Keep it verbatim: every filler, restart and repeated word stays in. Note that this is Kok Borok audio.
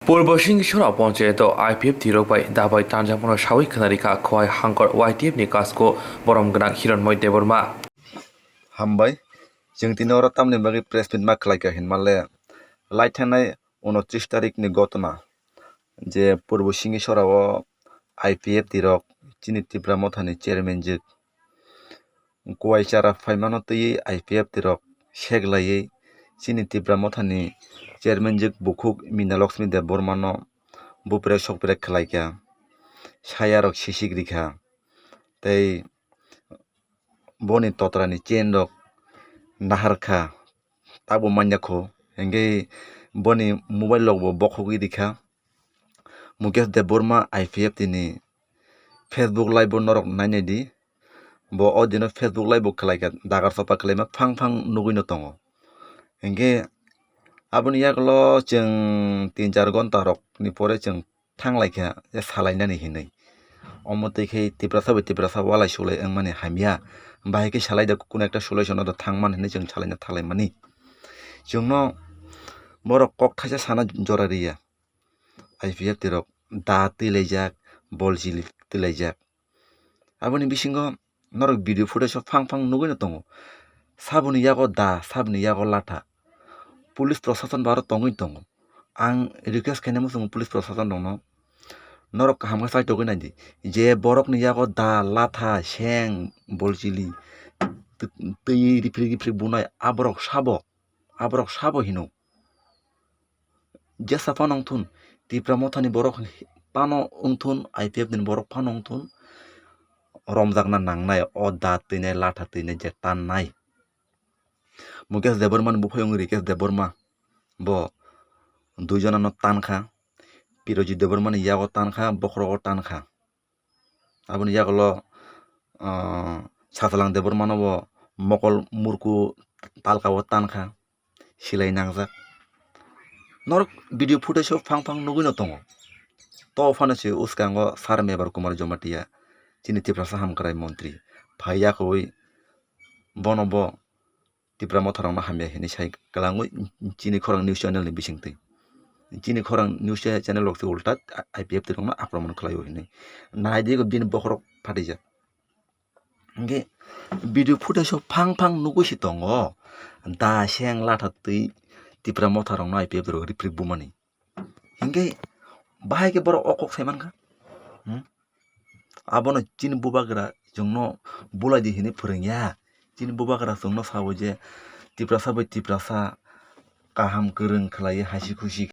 Purbo Singhisora ponchayato I P F T rok bai dabai tanjakmano sawi khwnarikha Khowai Hangkor Y T F ni kasko borom gwnang Hironmoi Debbarma. Hambai, chwng tini oro tamni bagwi press meet ma khlaikha hinmale, lai thangnai unotris tarikni gotona je Purbo Singhisora o I P F T rok chini Tipra Mothani chairman jwk Kuwai chara phaimano twiwi I P F T rok sek laiwi chini Tipra Mothani chairman jwk bukhuk Mina Lakshmi Debbarmano bupre sokpre khlaikha, sayarok sisik rikha tei boni totrani chain rok naharkha, tabuk manya kho, hingke boni mobile rok bo bokhogwi rikha. Mukesh Debbarma I P F T ni Facebook live bo norok nainai di. Bo o dino Facebook live bo khlaikha, dagar sopa khlaima phang phang nugwi no tongo. Hinkhe aboni yagulo chwng tin char ghonta rok ni pore chwng thanglaikha je salainani hinwi. Omo twi khe Tiprasa bai Tiprasa walai sulai wngmani hamya. Bahai khe salai da, kuno ekta solution o da thangman hinwi chwng salaina thalaimani. Chwngno borok kok thaisa sana jora riya. I P F T rok da twilaijak, bol chili twilaijak. Aboni bisingo norok video footage o phang phang nugwi no tongo. Saboni yago da, saboni yago latha. Police prosason bo aro tongwi tongo. Ang request khaina muchungo police prosason rokno, norok kaham khe chaitogwi naidi. Je borokni yago da, latha, seng, bol chili, tw-, twi riprik riprik bunai, aborok sabo, aborok sabo hino. Jesa phano wngthun, Tipra Mothani borok phano wngthun, I P F T ni borok phano wngthun, romjakna nangnai o da twinai, latha twinai je tannai. Mukesh Debbarma ni buphai wngwi Rikesh Debbarma, bo dui jona no tankha, Pirojit Debbarma ni yago tankha, bokhorogo tankha. Aboni yagulo, ah, Sasalang Debbarmano bo mokol murku talka o tankha, silai nangjak. Norok video footage o phang phang nugwi no tongo. To phano se uskango Sir Mebar Kumar Jamatia, chini Tiprasa hamkrai montri, phai yakhwi bono bo Tipra Motha rokno hamya hinwi sai kwlangwi chini khorang news channel ni bisingtwi. Chini khorang news channel rok se ulta I P F T rokno akromon khlaio hinwi. Naidi bini bokhorok phatijak. Hinkhe video footage o phang phang nugwi se tongo. Da seng latha twi Tipra Motha rokno I P F T rok riprik bumani. Hinkhe bahai khe borok o kok sai mankha. Hmm? Abono chini bubagra chwngno bulaidi hinwi phwrwngya. Chini bubagra chwngno sao je Tiprasa bai Tiprasa kaham kwrwng khlaiwi hasi khusi